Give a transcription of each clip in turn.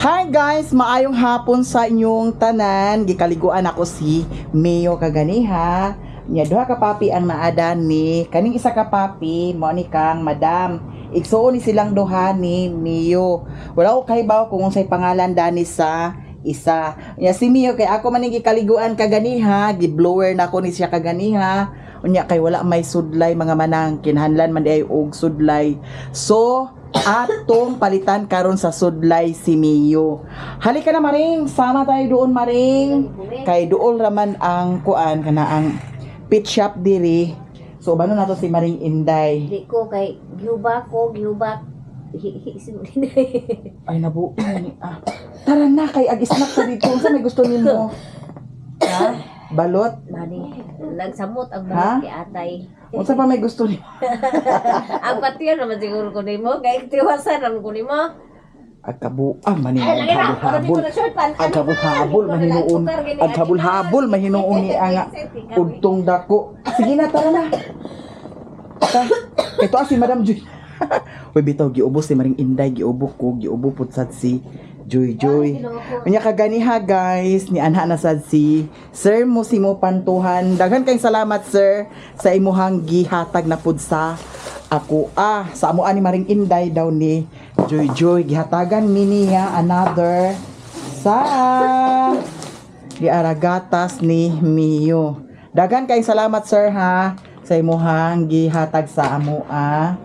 Hi guys, maayong hapon sa inyong tanan. Gikaliguan ako si Mio kaganiha. Nya duha ka puppy ang naada ni kaning isa ka puppy mo ni kang Madam. Igsuon ni silang duha ni Mio. Wala ko kahibaw kung unsay pangalan dani sa isa. Nya si Mio kay ako man ning gikaliguan kaganiha, gi-blower na ko ni siya kaganiha. Unya kay wala may sudlay, mga manang, kinahanglan man di ay og sudlay. So, atong palitan karon sa sudlay si Mio. Halika na, Maring, sama tayo doon, Maring. Kay dool raman ang kuan kana ang pet shop diri. So ubanon nato si Maring Inday. Di ko kay gihuba ko, gihuba. Hi, hi, si Ay, nabuo ni ah. Tara na kay ag snack ta dito. Unsa may gusto nimo? Ha? Balot? Mani, nagsamot ang Ha? balot kay atay. Unsa pa may gusto nimo? Ang patiyan naman siguro ko nimo, kay tiwasan naman ko nimo. Agkabuang man Ay, lagi na, para di habol. ko na short pan. Ang habol-habol mahinuon. Ang habol-habol mahinuon ni ang udtong dako. Sige na, tara na. Ta. Ito ah, si Madam Joy. Uy, bitaw, giubo si Maring Inday, giubo ko, giubo pud sad si Joy Joy. Unya kaganiha guys, ni anha na sad si Sir Musimo Pantuhan. Daghan kayong salamat, sir, sa imuhang gihatag na pud sa ako ah sa amo ani Maring Inday daw ni Joy Joy, gihatagan mi niya another sa giaragatas ni Mio. Daghan kayong salamat, sir, ha, sa imuhang gihatag sa amo ah.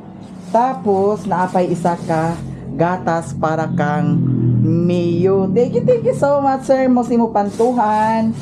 Tapos naapay isa ka gatas para kang Mio. Thank you so much, Sir Mosimo Pantuhan.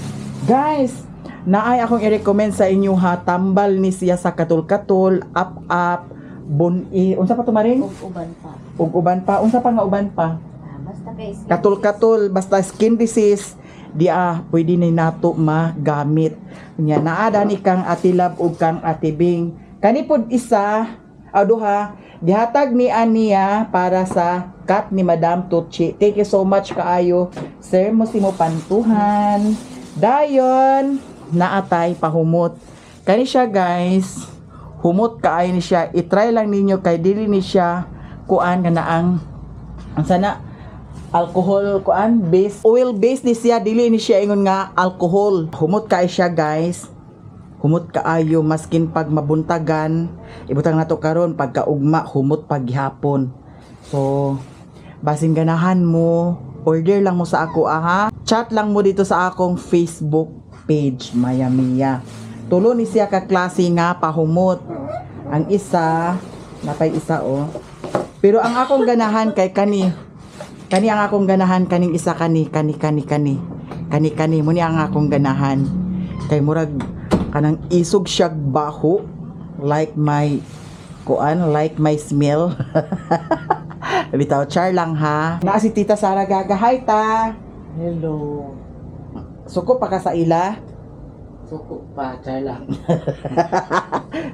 Guys, naay akong i-recommend sa inyo ha, tambal ni siya sa katul-katul, up-up, buni. Unsa pa to, Maring? Ug uban pa. Ug uban pa. Unsa pa nga uban pa? Ah, basta kay skin Katul-katul, basta skin disease, di ah, pwede ni nato magamit. Nya naa ni kang Ate Love ug kang Ate Bing. Kani pod isa, ah, duha, gihatag ni aniya para sa cat ni Madam Tucci. Thank you so much kaayo, Sir Musimo Pantuhan. Dayon, naatay pahumot. Kani siya guys, humot kaayo ni siya. I-try lang ninyo kay dili ni siya kuan nga naang ang sana alcohol kuan base, oil base ni siya, dili ni siya ingon nga alcohol. Humot kay siya guys, humot kaayo maskin pag mabuntagan. Ibutang nato karon, pagkaugma humot paghapon. So basin ganahan mo, order lang mo sa ako aha, chat lang mo dito sa akong Facebook page, Maya Mia. Tulo ni siya ka klase nga pahumot. Ang isa napay isa oh, pero ang akong ganahan kay kani. Kani ang akong ganahan, kaning isa kani, kani kani kani. Kani kani mo ni ang akong ganahan. Kay murag kanang isog siyag baho like my kuan, like my smell. Bitaw, char lang ha. Naa si Tita Sara Gaga. Hi, ta. Hello. Suko pa ka sa ila. Suko pa, char lang.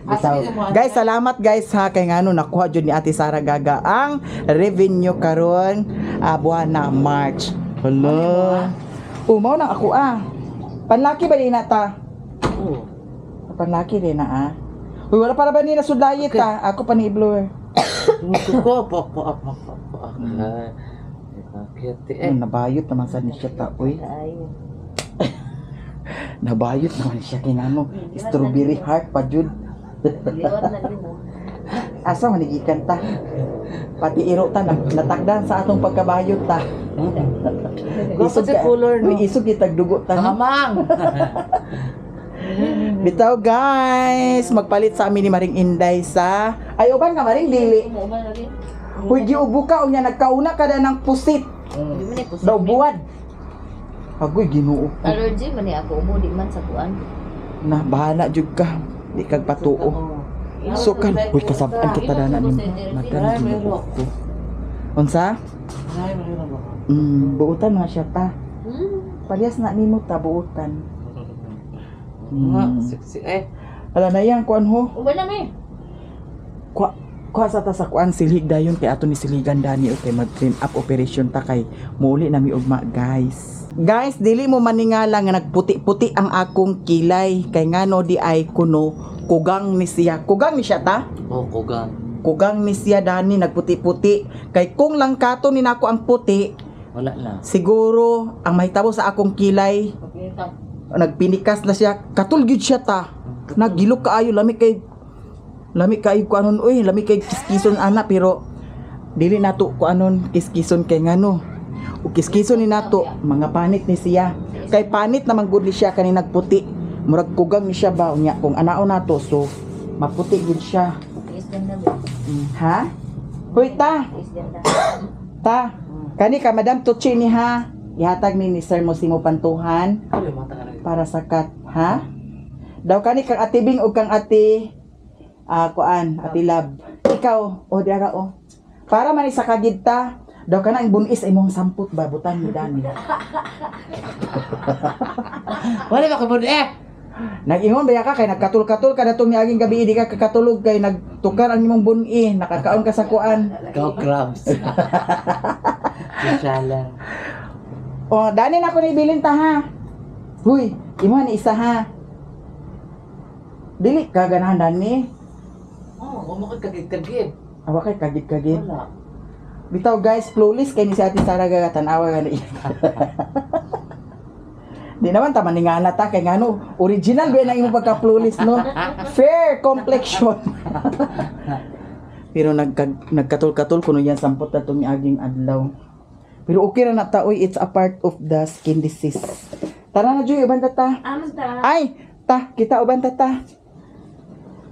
Bitaw. Guys, salamat guys ha kay ngano nakuha jud ni Ate Sara Gaga ang revenue karon ah, buwan na March. Hello. Umaw na ako ah. Panlaki ba din na ta? Oo. Panlaki din na ah. Uy, wala para ba ni nasudlayit ta? Ako pa ni i-blower. Suko, po, po, po, po, po. Ay, cute eh. Eh, nabayot naman sa ni siya ta, uy. Ay, Nabayot naman siya kinano. Strawberry heart pa jud. liwat na nimo. Asa man gikan ta? Pati iro ta natakdan sa atong pagkabayot ta. Gusto si color, no? Uy, isog kitag dugo ta. No? Kamang! Bitaw guys, magpalit sa amin ni Maring Inday sa ay uban ka, Maring, dili. Mo uban lagi. Uy, giubo ka unya nagkauna ka na ng pusit. Di man ni pusit. Daw buwad. Agoy, Ginoo ko. Allergy man ni ako ubo di man sa kuan. Na bahala jud ka. Di kag patuo. So kan, uy, kasab-an kita dana ni Madam, Ginoo ko. Unsa? Ay, mahirap ako. Buutan mga siya ta. Parehas na nimo ta buutan. Nga, sexy eh. Ala na yang kuan ho. Uban na mi. Kuha kuha sa ta sa kuan silhig dayon kay ato ni siligan dani, okay, mag clean up operation ta kay muuli na mi ugma guys. Guys, dili mo maningala nga nagputi-puti ang akong kilay kay ngano di ay kuno kugang ni siya. Kugang ni siya ta? Oh, kugang. Kugang ni siya dani nagputi-puti kay kung lang kato ni nako ang puti. Wala na. Siguro ang mahitabo sa akong kilay, nagpinikas na siya, katul gyud siya ta. Nagilok kaayo, lami kay kuanon oy, lami kay kiskison ana, pero dili nato kuanon kiskison kay ngano. O kiskison ni nato, mga panit ni siya. Kay panit naman gud ni siya kani nagputi. Murag kugang ni siya ba unya kung anaon nato, so maputi gud siya. Tiis ganda ba? Ha? Hoy ta, Tiis ganda. ta. Kani ka Madam Tucci ni ha. Ihatag ni ni Sir Mosimo Pantuhan Ano yung mata ka rin? para sa kat, ha? Daw kani kang Ate Bing ug kang Ate kuan, Ate Lab. Ikaw, o diara o. Para man ni sa kagid ta, daw kana ang bunis ay imong sampot ba butan ni dani. Wala ba ko eh? Nag-ingon ba ka kay nagkatul-katul ka datong niaging gabi, di ka kakatulog kay nagtukar ang imong buni, nakakaon ka sa kuan. Go crabs. Inshallah. O, dani na ko ni ibilin ta ha. Huy, imo ni isa ha. Dili ka ganahan dani. Oh, umakot kagid-kagid. Awa kay kagid-kagid. Wala. Bitaw guys, flawless kay ni si Ate Sara gagatan-awa gani. Di naman ta maningala ta kay ngano, original ba na imong pagka flawless no? Fair complexion. Pero nagkatul-katul kuno yan sampot na tong aging adlaw. Pero okay ra na ta oy, it's a part of the skin disease. Tara na Joy, uban ta ta. Aman ta. Ay, ta, kita uban ta ta.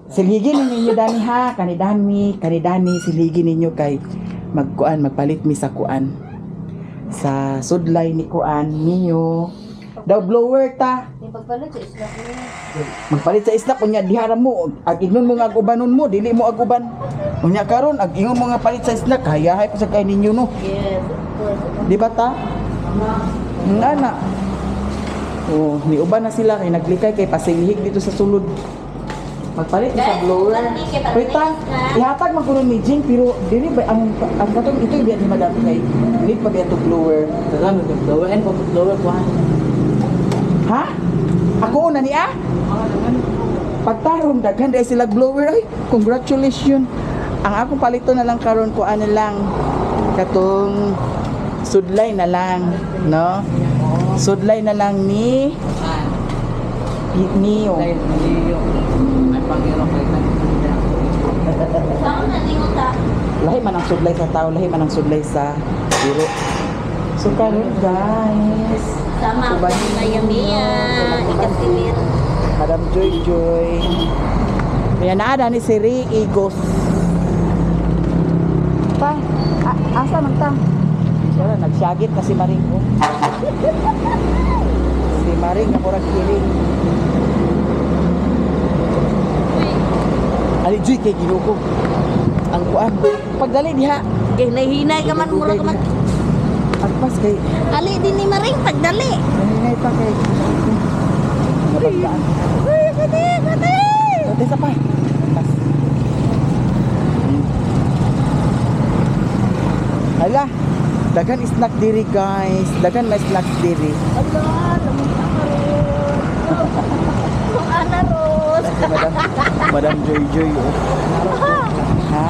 Silhigin ninyo dani ha, kanidani, kanidani silhigin ninyo kay magkuan, magpalit mi sa kuan. Sa sudlay ni kuan niyo. Daw blower ta. Di pagpalit sa isla ko. Magpalit sa isla unya diha ra mo. Ag ingnon mo nga ag-ubanon mo, dili mo ag-uban. Unya karon ag ingon mo nga palit sa isla, hayahay pa sa kay ninyo no. Yes, of course. Di ba ta? Nga na. Oh, niuban na sila kay naglikay kay pasilhig dito sa sulod. Magpalit ni sa Guys, blower. balik kay Wait ta, ihatag man kuno ni Jing pero dili ba ang katong ito biya ni Madam kay need pa biya to blower. Taga mo blower and pag blower ko. Ha? Ako una ni ah? Pagtarong daghan dahil sila blower ay congratulations. Ang akong palito na lang karon ko ano lang katong sudlay na lang, no? Sudlay na lang ni Neo. Dahil maliyo. Ay pangiro kay kanina. Saan na ningon ta? Lahi man ang sudlay sa tao, lahi man ang sudlay sa biro. So karon guys, Sama ako Uban. ni Maya Mia. Ikatimir. Madam Joy Joy. May naada ni si Ray Igos. Ta, asa man ta? Wala, nagsyagit na si Maring. Oh. Si Maring na murag kiling. Uy, Ali Joy kay Ginoo ko. Ang kuan. Pagdali diha. Hinay-hinay ka man, mura ka man. Agpas kay Ali din ni Maring, pagdali. Nahinay pa kay Nabagtaan. Uy, pati, pati! Ate sa pa. Pas. Hala, daghan snack diri guys. Daghan may snack diri. Ala, lamunta ka ron. Kung ana ron. Si Madam, Madam Joy Joy. Oh. Ha?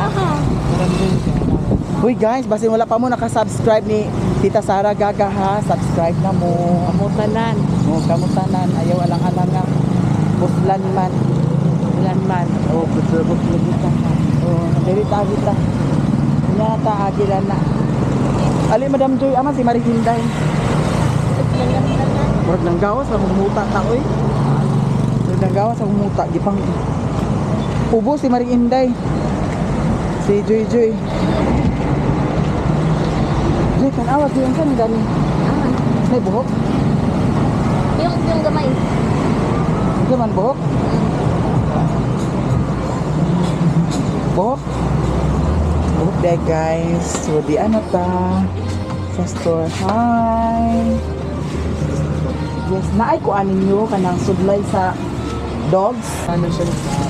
Uy guys, basin wala pa mo nakasubscribe ni Tita Sara Gaga ha. Subscribe na mo. Kamutanan. Oh, kamutanan. Ayaw alang-alang nga. Buslan man. Bulan man. Oh, butlog lubutan. Oh, dili ta agi ta. Nya ta agi lang na. Ali Madam Joy, ama si Marie Hinday. Murag nang gawas sa humuta ta oy. Murag nang gawas sa humuta gipang ubo si Marie Inday. Si Joy Joy. Joy kan awag yun kan gani. May buhok? Yung gamay. Hindi man buhok? Buhok? Buhok there guys. So di ano ta sa store. Hi! Yes, naay ko anin nyo kanang sudlay sa dogs. Ano siya sa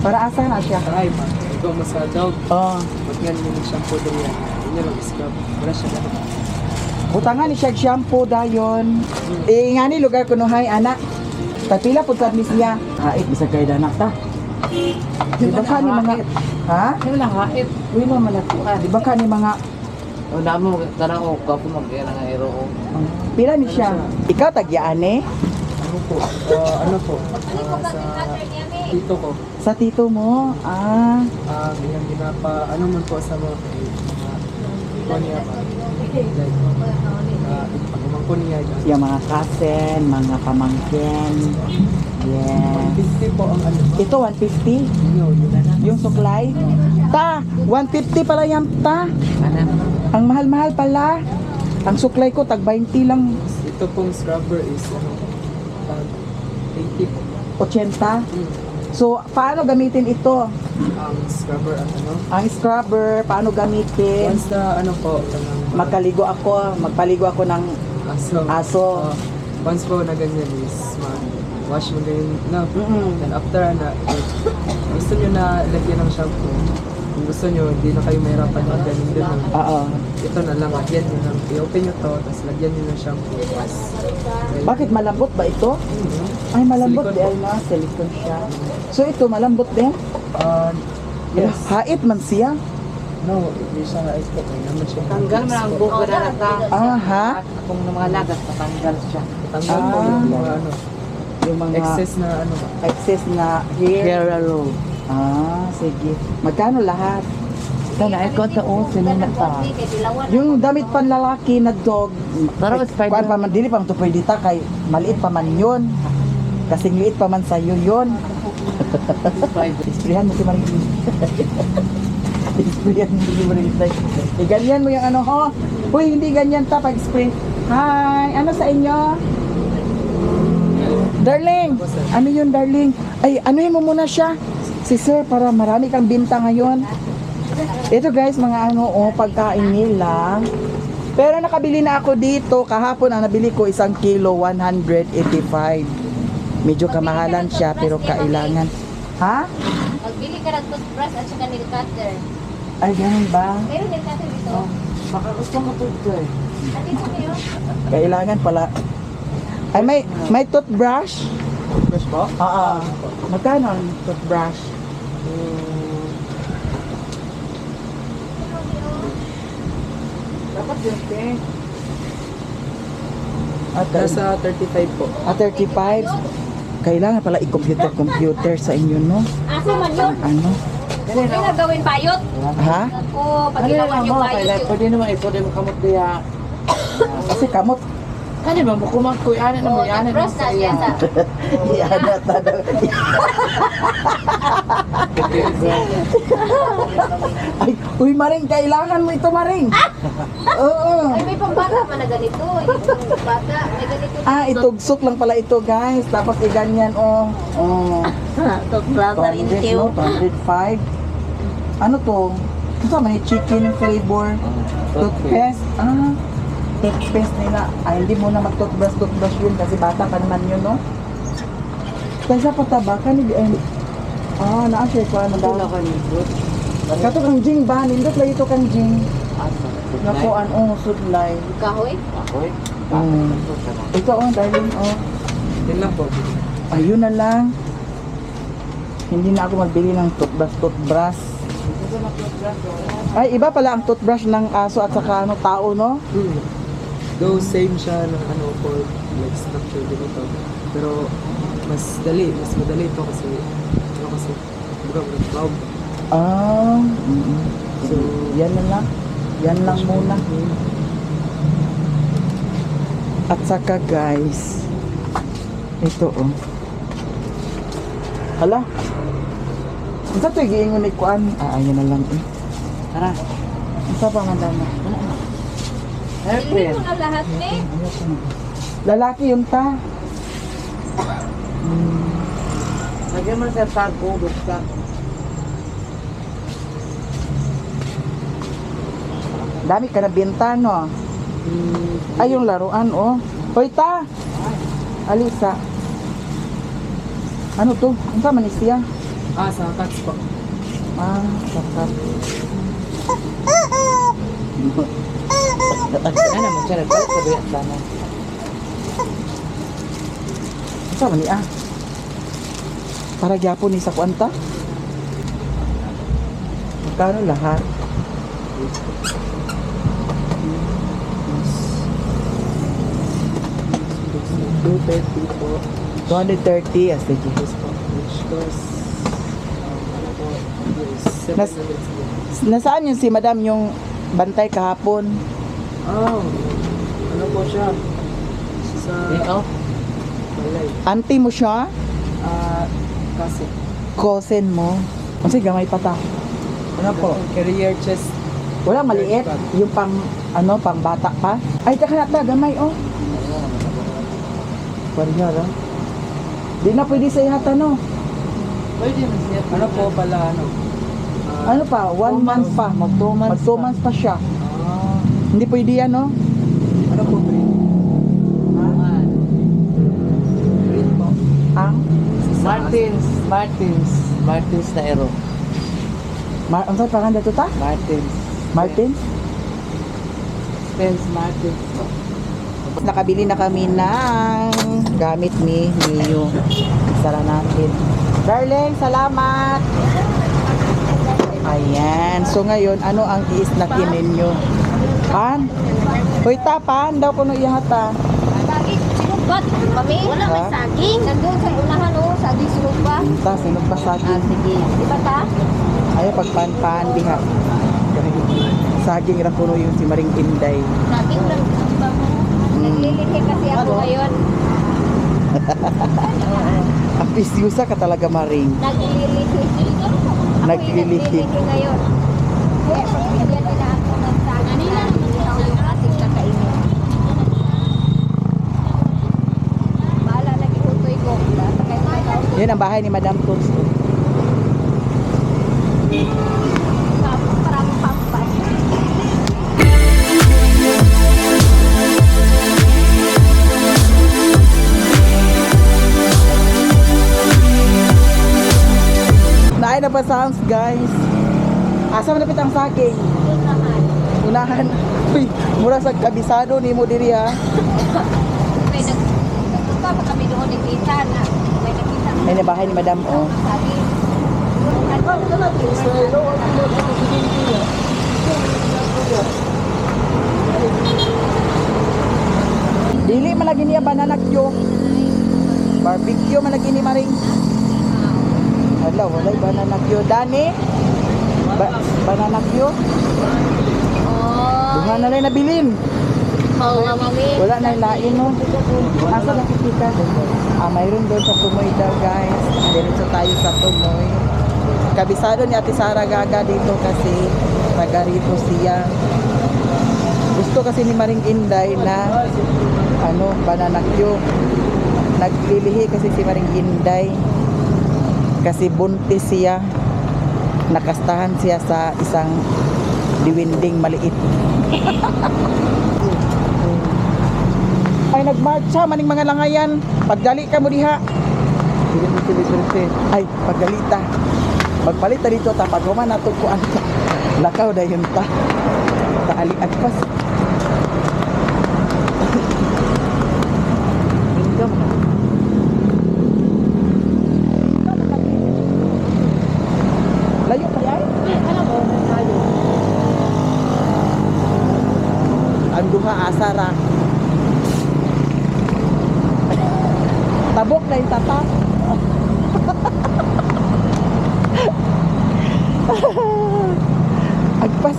Para asa na siya? try ba? Ikaw mo sa dog. Oh, Pag nga niya shampoo daw yan. Hindi niya mag-scrub. Wala siya ganun. butangan ni siya og shampoo dayon. Eh nga ni lugar kuno hay ana. Tagpila pud sad ni siya. Hait bisag kay danak ta. Di ba ka ni mga ha? Ano lang hait? Uy, mo malakuan. Di ba ka ni mga O namo tanang og kapo mag nga ero ko. Pila ni siya? Ikaw tagyaan eh? Ano po? Ano po? Sa tito ko. Sa tito mo? Ah, Iyang ginapa, ano man po sa mga kay mga ko niya ba? Like, pagumangko niya. Yung mga cousin, mga pamangkin. Yes. 150 po ang ano. Ito, 150. Yun, yun. Yung suklay. Ta, 150 pala yan, ta. Ana. Ang mahal-mahal pala. Ang suklay ko, tag 20 lang. Ito pong scrubber is ano, tag 80 po. 80. So, paano gamitin ito? Ang scrubber at ano. Ang scrubber, paano gamitin? Once na ano po, kanang Magkaligo ako, magpaligo ako ng aso. aso. Once po na ganyan is wash mo ganyan na. Then after na, if gusto nyo na lagyan ng shampoo, kung gusto nyo, hindi na kayo mahirapan mag ganun ganun. Oo. Ito na lang, lagyan nyo lang. I-open nyo to, tapos lagyan nyo ng shampoo. Tapos, Bakit malambot ba ito? Mhm. Ay, malambot Silicone din, no? Silicone siya. So, ito, malambot din? Yes. Hait man siya. No, hindi siya ice po. Kaya naman siya. Tanggal man ang buhok na ta. Ah, ha? Akong mga lagas patanggal siya. Tanggal po yung mga ano, Yung mga excess na ano ba. excess na hair. Hair roll. Ah, sige. Magkano lahat? Kana ay ko sa sila na ta. Yung damit panlalaki na dog, Pero ay, spider- kuwan pa man, dili pa man to pwede ta, kay maliit pa man yun. Kasing liit pa man sa'yo yun. Isprihan mo si Maring. Isprihan mo si Maring. Eh, ganyan mo yung ano, ho. Uy, hindi ganyan ta pag spray. Hi, ano sa inyo? Darling, ano yun, darling? Ay, anuhin mo muna siya. Si sir, para marami kang binta ngayon. Ito guys, mga ano, oh, pagkain nila. Pero nakabili na ako dito. Kahapon ang nabili ko, 1 kilo, 185. Medyo kamahalan siya, pero kailangan. Ha? Magbili ka ng toothbrush at saka nail cutter. Ay, ganun ba? Meron nail cutter dito. Oh, baka gusto mo to eh. Andito kayo. Kailangan pala. Ay, may toothbrush? Brush po? Oo. Magkano ang toothbrush? Dapat yun, te. At, Nasa 35 po. ah, 35. Kailangan pala i-computer-computer sa inyo, no? Asa man yun? Ano? Huwag na gawin bayot. Ha? Ako, pag Ano ginawa na niyo mo, bayot kailan yun. pwede naman ito mo kamot diya. Kasi kamot. Kani ba mo kumangkoy ana na mo Oh, ana toothbrush na siya sa... Iana ta daw. Ay, uy Maring, kailangan mo ito, Maring. Oo. Ay, may pambata pa na ganito. Yung bata, may ganito. Ah, itugsok lang pala ito, guys. Tapos iganyan, oh. Oh. Toothbrush 200, no? 205. Ano to? Ito may chicken flavor. Toothpaste. Ah, toothpaste nila. Ay, hindi mo na mag-toothbrush, toothbrush yun kasi bata pa naman yun, no? Kaysa pataba ka ni ay, ah, naa siya ko ano Wala daw. ka ni good. Kato kang jing ba? Nindot lagi to kang jing. Asa? Nako, an oh, sudlay. Kahoy? Akoy. Ito oh, darling, oh. Yun lang po. Ayun na lang. Hindi na ako magbili ng toothbrush, toothbrush. Ay, iba pala ang toothbrush ng aso at saka ano, tao, no? Hmm. Though same siya ng ano for like structure ganito. Pero mas dali, mas madali ito kasi ano kasi buka mo cloud. Ah, mm. So, yan na lang. Yan lang muna. At saka guys, ito oh. Hala. Unsa to giingon ni kuan? Ah, ayun na lang eh. Tara. Unsa pa man dana? Bilhin mo na lahat, ne? Lalaki yun ta. Lagyan mo na sa tago, basta. Dami ka na benta no. Ay yung laruan oh. Hoy ta. Alisa. Ano to? Unsa man ni siya? Ah, sa cats po. Ah, sakat. Ano mo siya nagpalit sa biya sana. Unsa man ni ah? Para gyapon ni sa kuanta. Magkano lahat? 230 po. 230, ah, sige. Yes po. Which costs, ano po, yes, 700. Nasaan yun si madam yung bantay kahapon? Oh, ano po siya? Sa Ikaw? balay. Auntie mo siya? Ah, kasi. Cousin mo? Kasi gamay pa ta. Ano po? Career chest. Wala, maliit. Yung pang, ano, pang bata pa. Ay, taka na ta, gamay, oh. Wala ra. Di na pwede sa ihata, no? Pwede man siya. Ano po pala, ano? Ah, Ano pa? One Two month months. pa. Mag 2 months Mag 2 pa. months pa siya. Ah, Hindi pwede yan, no? ano po green? Green po. Ang? Martins, Martins, Martins na ero. Ang saan pangalan dato ta? Martins. Martin? Spence Martins. Nakabili na kami ng gamit ni Mio. Sara natin. Darling, salamat! Ayan. So ngayon, ano ang i-snackin ninyo? Pan? Hoy ta, pan daw kuno ihata. Saging, sinugba. Mami? Wala may saging. Nandun sa unahan oh, saging sinugba. Ta, sino pa saging? Sige. Di ba ta? Ay, pagpan-pan diha. Saging ra kuno yung si Maring Inday. Saging lang. Diba mo? Naglilihi kasi ako ngayon. Apisyusa ka talaga, Maring. Naglilihi. Ako yung Naglilihi. naglilihi ngayon. Kaya pagbigyan nila ako ng saging na inihaw yung ating kakainin. Bahala na gihutoy ko. Sakay na Yun ang bahay ni Madam Toots. Parang pampas. Naay na pa sounds, guys. Asa man napit ang saging? Unahan. Unahan. Uy, mura sa kabisado ni mo diri ha. May nagpunta pa kami doon nakita na may nakita Ay na bahay ni Madam oh. sabi. Dili man lagi niya banana Q. Barbecue man lagi ni Maring. Hala, walay banana Q. Dani? Banana Q? Oh, Duha na lang nabilin. oo nga mami. Wala na lain no. Asa nakikita? Ah, mayroon doon sa Tumoy daw guys. Diretso tayo sa Tumoy. Kabisado ni Ate Sara Gaga dito kasi taga rito siya. Gusto kasi ni Maring Inday na ano, banana Q. Naglilihi kasi si Maring Inday. Kasi buntis siya. Nakastahan siya sa isang diwinding maliit. Ay nagmarcha maning mga langayan. Pagdali ka mo diha. Dili mo sila. Ay, pagdalita. Magpalit ta dito ta pag human nato kuan ta. Lakaw dayon ta. Taali agpas. Layo pa ay? Ang duha asa ra. Tabok na yung tatak. Agpas.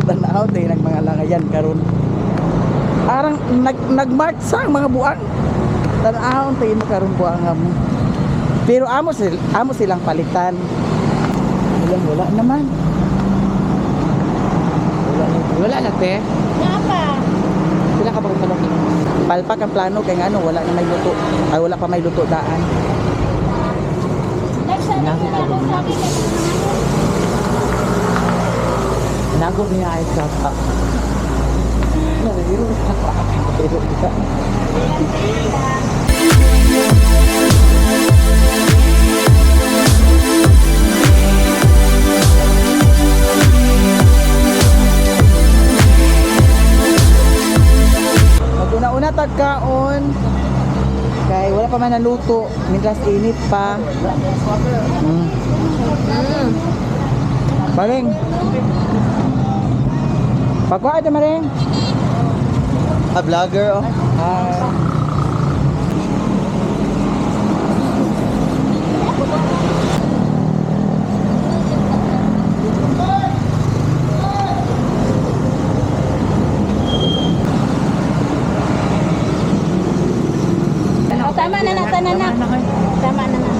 Tanaw tayo ng mga langayan karon. Arang nagmarch sa ang mga buang. Tanaw tayo mo karon buang mo. Pero amo silang palitan. Wala, wala naman. Wala na te. Napa. Sila ka bang tanong? Palpak ang plano kay ngano wala na may luto. Ay wala pa may luto daan. Nago niya ay sa pa. Maguna-una tagkaon. Kay wala pa man naluto, mintras init pa. Baling. Pagkuha ate Maring. Ah, vlogger oh. Hi. Oh, tama na na, tanan na. Tama na na.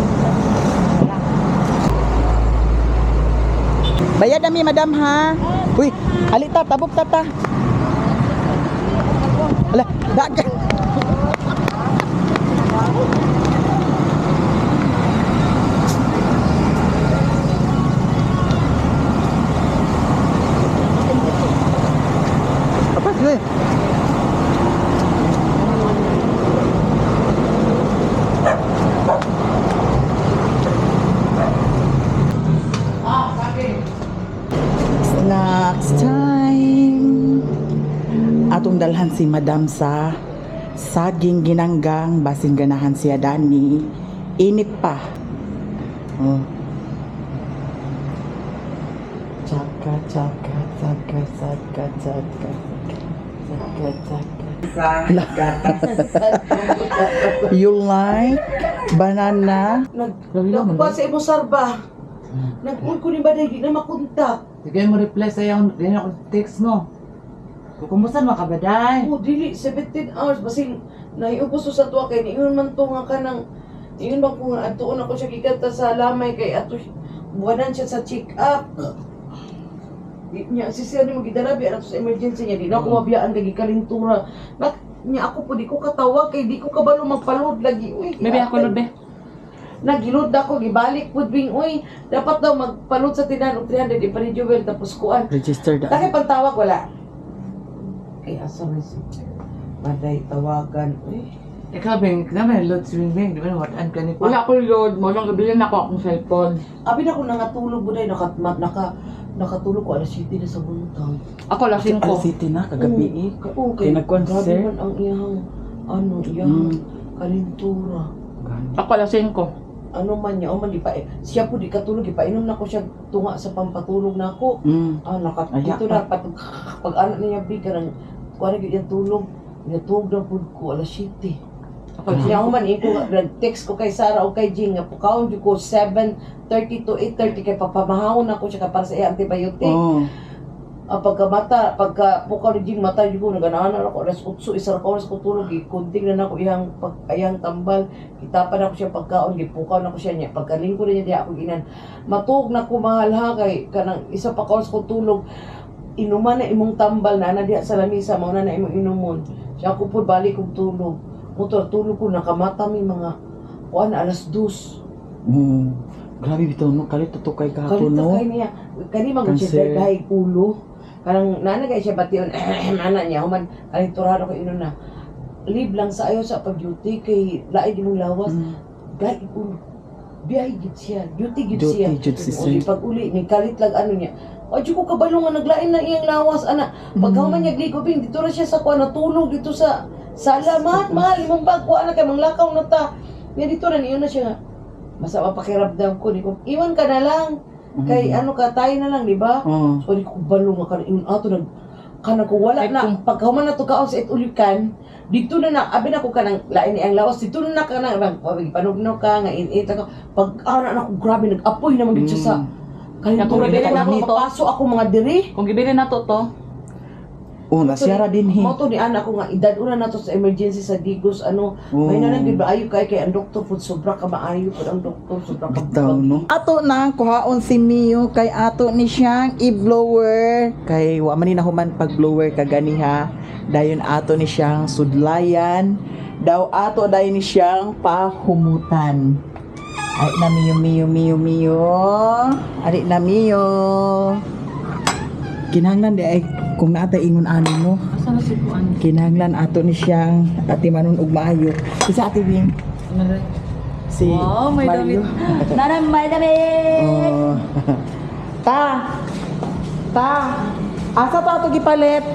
Bayad na mi, madam ha. Uy, alita, tabok tata. Ala, dagan. Apa sih? Snacks time. Atong dalhan si madam sa saging ginanggang basin ganahan siya dani. Init pa. Oh. Chaka chaka chaka chaka chaka chaka chaka. You like banana? Nagkuha sa imong sarba. Nag-on ko ni Baday, di na makontak. Sige mo reply sa iyong din ako text mo. Kukumusta man ka ba day? Oh, dili, 17 hours. Basin, naiubos ko sa tuwa kay niyon man to nga kanang, niyon ba ko nga, atuon ako siya gikanta sa lamay kay ato, buwanan siya sa check-up. Di niya, si sir ni mo gidala biya ato sa emergency niya, di na ako mabiyaan kay gikalintura. Nak, niya ako po, di ko katawag kay di ko kabalo magpalod lagi. Uy, Bebe, ako lod, be. Nagilod ako, gibalik pud bing, uy, dapat daw magpalod sa tinan og 300 ipa ni Jewel tapos kuan. Registered. Takay pantawag wala. Kay asa man si Maday tawagan. Uy. Ikaw bing, naman load si Bing Bing, di ba watan ka ni pa? Wala ko load mo. Nang gabilin ako akong cellphone. Abi na ko nangatulog buday naka, naka nakatulog ko alas 7 na sa buntag. Ako lasing ko. Al City na kagabi eh. Oo, Kay nagkuan grabe sir. man ang iyang ano iyang kalintura. Ako lasing ko. Ano man niya, o man di pa siya po di katulog ipainom na ko siya tunga sa pampatulog na ako. Ah, naka Aya dito na pag pag anak niya bi kanang kuan gyud iyang tulog. Natulog na pud ko alas 7. Ako lasing. Niya man iko nag-text ko kay Sarah o kay Jing nga pukaon jud ko 7:30 to 8:30 kay papamahawon ako siya para sa iya antibiotic. Oh. Ang pagkamata, pagka pukaw ni Jing mata jud ko naganahan ako alas 8 isa ra ka oras ko tulog gikunting na nako iyang pag ayang tambal gitapan ako siya pagkaon gipukaw na ko siya niya pagkalingko niya diha ako ginan matuog na ko mahal ha kay kanang isa pa ka oras ko tulog inuman na imong tambal na na diha sa lamisa mao na na imong inumon siya ako pud balik kog tulog motor tulog ko nakamata mi mga kuan alas 2. Grabe bitaw no, kalit to kay kahapon Kalita no. kay niya. Kani man gud Cancer. siya dahil ulo. Kanang nana kay siya bation ana niya human kalinturahan ako inon na. Leave lang sa ayo sa pag-duty kay lain imong lawas. Dahil ulo. Biyahe gid siya. Duty gid Duty siya. jud si O, di sir. pag uli ni kalit lang ano niya. O di ko kabalo nga naglain na iyang lawas ana. Pagka man niya gligo bing dito ra siya sa kuan natulog dito sa sala man mahal imong bag kuan na kay manglakaw na ta. Nga dito ra niyo na siya nga. Masama pakiramdam ko ni ko. Iwan ka na lang. Kay ano ka tayo na lang di ba? Oh. So di ko balo nga kan ingon ato nag kanang ko wala Ay, na pagka human na to kaon sa itulikan dito na na abi na ko kanang lain ni ang lawas dito na na kanang panugno ka nga init ako pag ana na ko grabe nag-apoy naman gid siya sa Kung kalintura gibili na na ako to. mapaso ako mga diri. Kung gibili na to to, Oh, nasiyara din he. Mao to ni ana ko nga edad una na to sa emergency sa Digos ano Oh. may na lang gid maayo kay kay ang doktor pud sobra ka maayo pud ang doktor sobra ka Bitaw no. Ato na kuhaon si Mio kay ato ni siyang i-blower kay wa man ni nahuman pag blower kaganiha. Dayon ato ni siyang sudlayan. Daw ato dayon ni siyang pahumutan. Ay na Mio Mio Mio Mio. Ari na Mio. Kinahanglan di ay kung naatay ingon ani no. asa na si Kuan? Kinahanglan ato ni siyang ati manon og maayo. Isa ati Bing. Si Wow, may Mario. damit. Nanay, may damit! Oh. Ta. Ta. Asa to ato gipalit?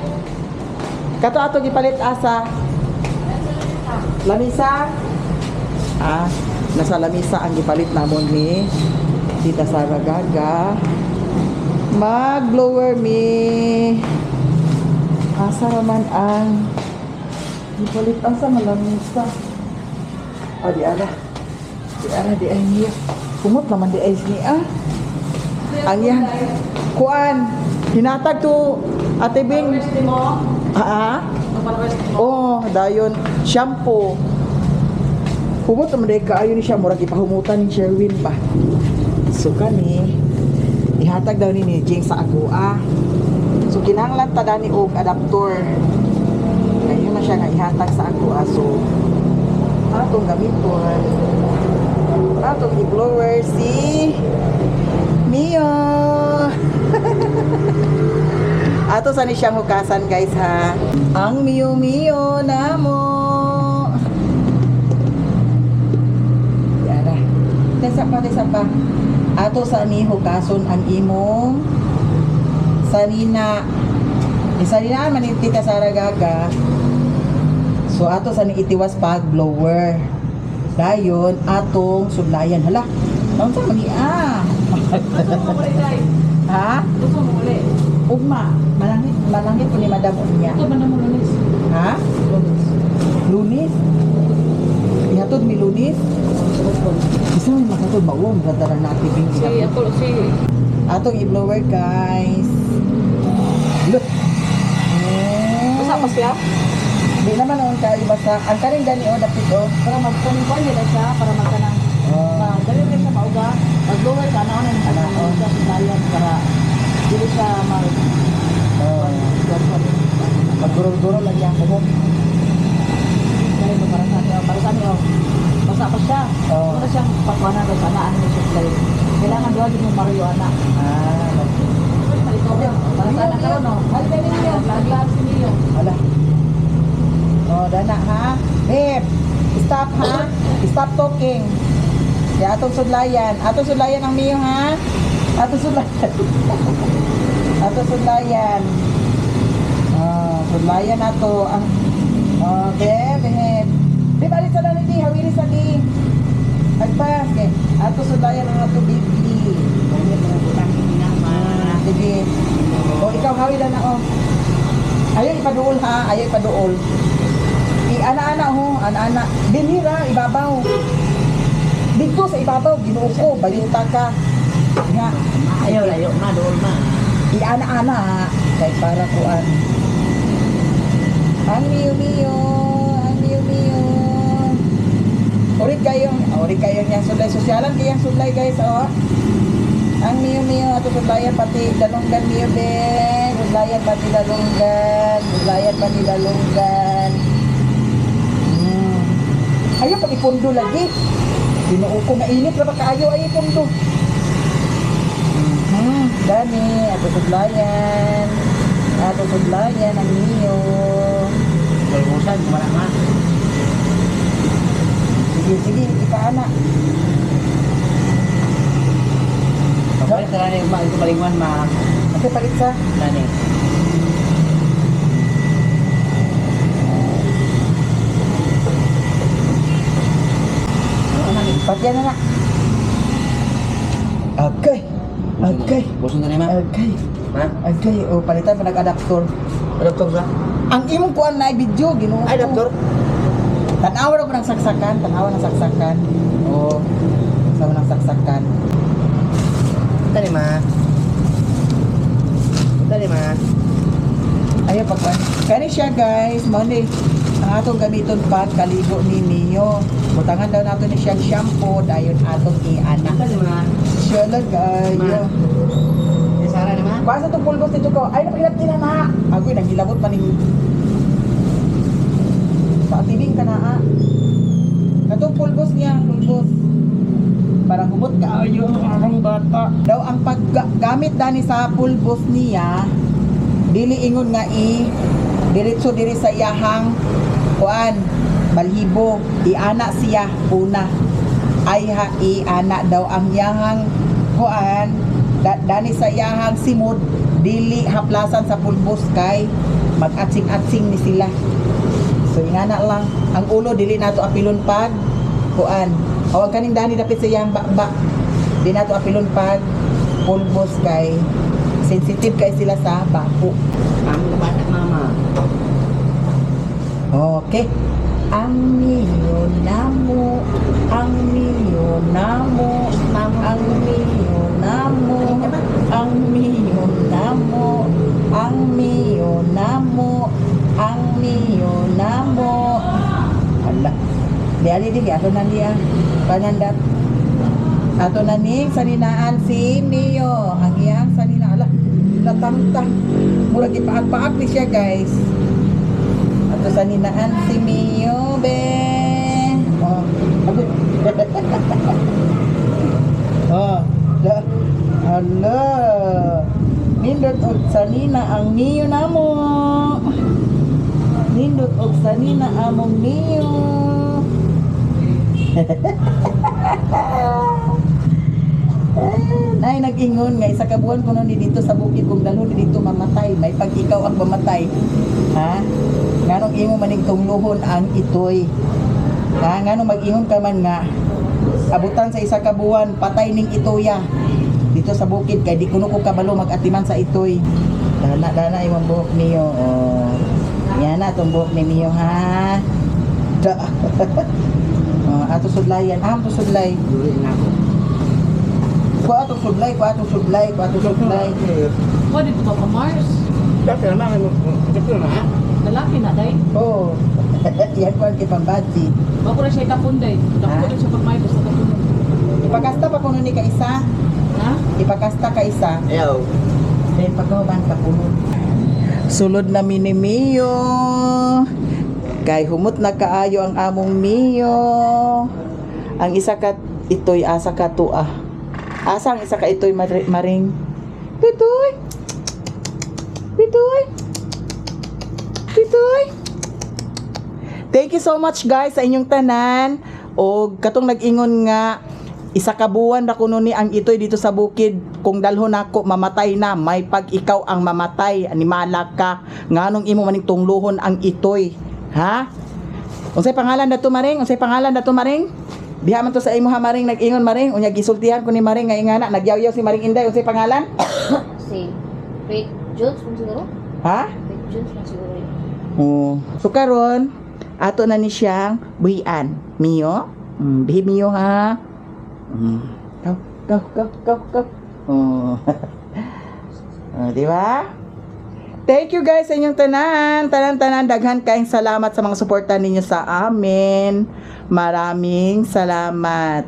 Kato ato gipalit asa? Lamisa? Ah, nasa lamisa ang gipalit namon ni Tita Sara Gaga. Mag-blower me. Asa raman ang gipalit asa malamisa. O di ara. Di ara di ay niya. Kumot naman di ay niya. Ang yan. Kuan. Hinatag to Ate Bing. Ah? Oh, dayon shampoo. Humot naman dahil kaayo ni siya murag ipahumutan ni Sherwin ba. So kani ihatag daw ni ni Jing sa agoa. So kinahanglan ta dani og adapter. Kayo na siya nga ihatag sa agoa so atong gamiton. Atong i-blower si Mio. Ato sa ni siyang hukasan guys ha. Ang Mio Mio namo. Yara. Tesa pa, tesa pa. Ato sa ni hukason ang imong sanina. Sanina man ni Tita Sara Gaga. So ato sa ni itiwas pag blower. Dayon atong sudlayan. Hala. Naunsa man ni ah? Ha? Gusto mo uli. Ugma, malangit malangit ko ni Madam Unya. Ito ba na mo lunes? Ha? Lunes? Ihatod mi Lunes? Isa man makatod mauom ganda na natin bing Si ako si Atong i-blower guys. Look. Basta pa siya. Di naman on kayo basta. Ang kaning gani o dapit o. Para magkunin nila siya para magkanang Oh. dali rin siya mauga. Mag-lower ka na ano Anaon. siya sa bayan para dili siya mag Oh. Magdurol-durol lang yan kumot. Dahil ba para sa akin, para sa akin, oh. Basta pa siya. Oh. Para siyang pagkuhanan ko sana ano yung supply. Kailangan doon din mo Mario ana. Ah, Para sa anak karon no. Halika ninyo. Laglag si Mio. Wala. Oh, dana ha. Babe, stop ha. Stop talking. Ya, atong sudlayan. Atong sudlayan ang Mio ha. Atong sudlayan. Atong sudlayan. Oh, sudlayan nato ang. Oh, babe, babe. Babe, alis sa dali di, hawili sa di. Agpas, okay. Ato sudlayan ang ato baby. Sige. O, ikaw hawi na na oh. Ayaw ipaduol ha, ayaw ipaduol. I-ana-ana ho, ana-ana. Dinhira, ibabaw. Dito sa ibabaw, Ginoo ko, bayuta ka. Nga, Ayaw layo ma, dool ma. i-ana-ana ha, kay para kuan. Ang miyo miyo, ang miyo miyo. Ulit kayo, ulit kayo niyang sudlay. Sosyalan kayang sudlay guys, oh. Ang miyo miyo ato sudlayan pati dalunggan miyo be. Sudlayan pati dalunggan, sudlayan pati dalunggan. Ayaw pag ipundo lagi. Ginoo ko mainit ra ba kaayo ay ipundo. Dani, ato sudlayan. Ato sudlayan ang miyo. Pulbusan, wala ma. Sige, sige, ipaana. Papalit na nani, ma, ito palingwan ma. Kasi palit sa Nani. Patyan na na. Okay. Okay. Buson na ni ma. Okay. Ma? Okay, o palitan pa nag-adaptor. Adaptor ba? Ang imong kuan na video Ginoo. ko. Ay, adaptor. Tanawa ra ko ng saksakan, tanawa ng saksakan. O sama ng saksakan. Dali ma. Dali ma. Ayaw pagkuan. Kani siya guys, mao ni ang atong gamiton pag kaligo ni Mio. Butangan daw nato ni siyang shampoo dayon atong iana. Dali ma. Siya lang kayo. Di Sara ni ma. Kuha sa itong pulbos dito ko. Ay, napakilap nila na. Agoy, naghilabot pa ning... Sa atibing ka na, ah. Katong pulbos niya, pulbos. Parang humot ka. Ayaw, ang bata. Daw, ang paggamit dani sa pulbos niya, dili ingon nga i diretso diri sa iyahang kuan balhibo iana siya una ay ha iana daw ang iyahang kuan dani sa iyahang simod dili haplasan sa pulbos kay mag-atsing-atsing ni sila. So ingana lang ang ulo dili nato apilon pag kuan. O ang kaning dani dapit sa iyang bakbak di nato apilon pag pulbos kay sensitive kay sila sa bako. Amo bata mama. Okay. Ang Mio namo, ang Mio namo, ang Mio namo, ang Mio namo, ang Mio namo, ang Mio namo. Hala. Di ali di ato na niya. Panandat. Ato na ning saninaan si Mio. Ang iyang sanina. Ala, natangtang. Murag ipaak-paak ni siya, guys. Ato saninaan si Mio, be. Oh. Agoy. Oh. Da. Hala. Nindot og sanina ang Mio namo. Nindot og sanina among Mio. Ay, nag-ingon nga isa ka buwan kuno ni dito sa bukid, kung dalhon ni dito mamatay, may pag ikaw ang mamatay. Ha? Nganong imo maning tungluhon ang itoy? Ha? Nganong mag-ingon ka man nga abutan sa isa ka buwan patay ning itoya dito sa bukid kay di kuno ko kabalo mag-atiman sa itoy. Dana dana imong buhok niyo. Oh. Yan na tong buhok ni Mio, ha. Da. Oh, ato sudlayan, ah, ato sudlay. Duri na ako. Kuha atong sudlay, kuha atong sudlay, kuha atong sudlay. Wa dito ba ka Mars? Dati naman, dati na ha? Lalaki na day. Oo. Yan ko ang kipambadji. Bago na siya itapon day. Dako na siya pagmay basta tapon. Ipakasta pa kuno ni ka isa. Ha? Ipakasta ka isa. Ayaw. Then pagkahuman ka puno. Sulod na mi ni Mio. Kay humot na kaayo ang among Mio. Ang isa ka ito'y asa ka tua. Asa ang isa ka ito'y maring. Tutoy. Tutoy. Tutoy. Thank you so much, guys, sa inyong tanan. O katong nag-ingon nga isa ka buwan ra kuno ni ang itoy dito sa bukid, kung dalhon nako mamatay na, may pag ikaw ang mamatay, animala ka. Nganong imo maning tungluhon ang itoy, ha? Unsay pangalan dato, Maring? Unsay pangalan dato, Maring? Diha man to sa imo ha, Maring, nag-ingon, Maring. Unya gisultihan ko ni Maring nga ingana nagyawyaw si Maring Inday. Unsay pangalan? Si Faith Jones man siguro? Ha? Faith Jones man siguro yun. Oo. So karon ato na ni siyang buhian. Mio? Bihi Mio ha. Go, go, go, go, go. Oh. Oh, di ba? Thank you, guys, sa inyong tanan. Tanan-tanan, daghan kayong salamat sa mga suporta ninyo sa amin. Maraming salamat.